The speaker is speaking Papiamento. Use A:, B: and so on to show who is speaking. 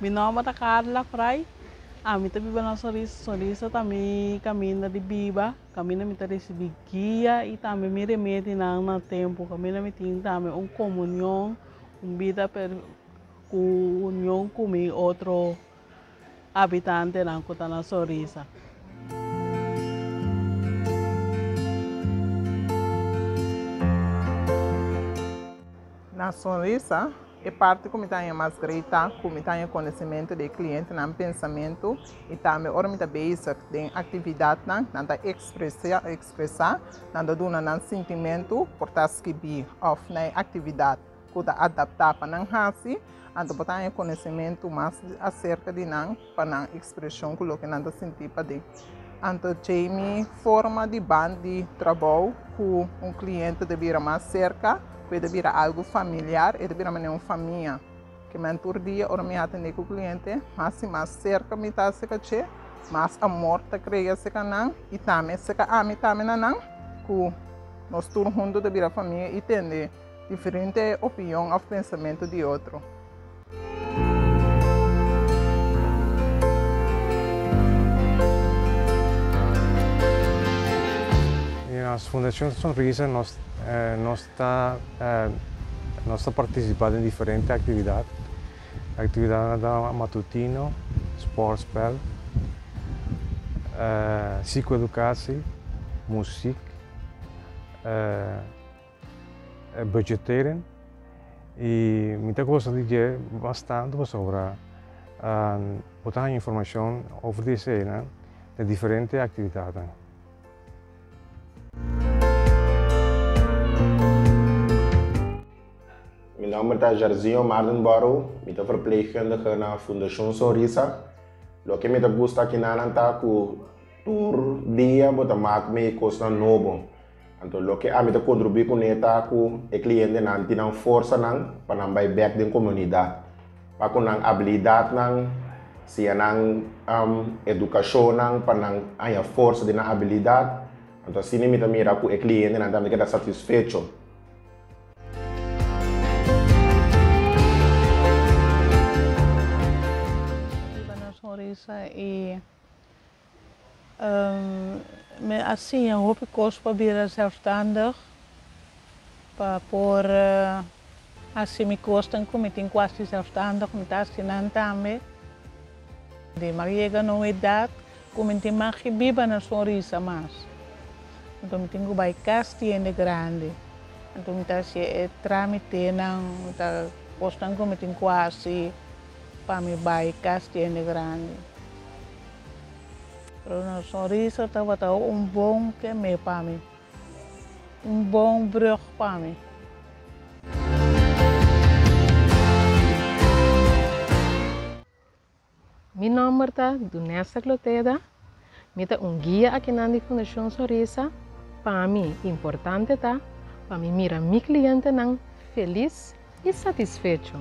A: Mi nòmber ta Carla Fry. Ami ta biba na Sonrisa. Sonrisa ta mi kaminda di biba, kaminda mi ta risibí guia i tambe mi remedinan na tempu. Kaminda mi tin tambe un komunion, un bida ku union ku mi otro habitantenan ku ta na Sonrisa.
B: Na Sonrisa, e parti ku mi ta haña mas great ta ku mi ta haña konosementu di e klientenan pensamentu i tambe ora mi ta bezig den aktividatnan nan ta ekspresá, nan ta duna nan sintimentu por ta skibí òf na e aktividat. ku ta adaptá pa nan hasi, anto bo ta haña konosementu mas aserka di nan pa nan ekspreshon ku loke nan ta sinti paden. Anto djei mi forma di ban di trabou ku un kliente ta bira mas serka, ku e ta bira algu familiar, e ta bira manera un famia. Ke men tur dia ora mi atendé ku kliente, mas i mas serka mi ta aserka dje, mas amor ta krea serka nan i tambe serka ami tambe na nan, ku nos tur huntu ta bira famia i tende. Diferente opinion of pensamentu di otro.
C: Nos Fundacion Sonrisa nos nos ta nos ta participa den diferente actividad. Actividadnan ta matutino, sportspel, psicoeducatie, muziek, budgeteren y mi ta goza di dje bastante pasobra bo ta haña informacion over di eseinan den diferente actividadnan.
D: Mi nomber ta Jarzinho Mardenborough, mi ta verpleegkundige na Fundacion Sonrisa. Loke mi ta gusta akinanan ta ku tur dia bo ta mak mi kosnan nobo. Anto loke ami ta kontribuí kuné ta ku e klientenan tin nan forsanan pa nan bai bèk den komunidat, pa ku nan abilidatnan, siña nan edukashonnan pa nan haña forsa den nan abilidat. Anto asina mi ta mira ku e klientenan tambe keda satisfecho.
A: Biba na Sonrisa i Mi a siña hopi kos pa bira zelfstandig, pa por hasi mi kosnan ku mi tin ku hasi zelfstandig, mi ta hasi nan tambe. Di mi a yega na un edat ku mi tin mag biba na Sonrisa mas, anto mi tin ku bai kas di hende grandi, anto mi ta hasi e tramitenan, mi ta kosnan ku mi tin ku hasi pa mi bai kas di hende grandi. Pero nan sonrisa tabata un bon kemé pa mi, un bon brug pa mi.
E: Mi nòmber ta Dunessa Cloteda, mi ta un guia akinan di Fundashon Sonrisa. Pa mi importante ta pa mi mira mi klientenan felis i satisfecho.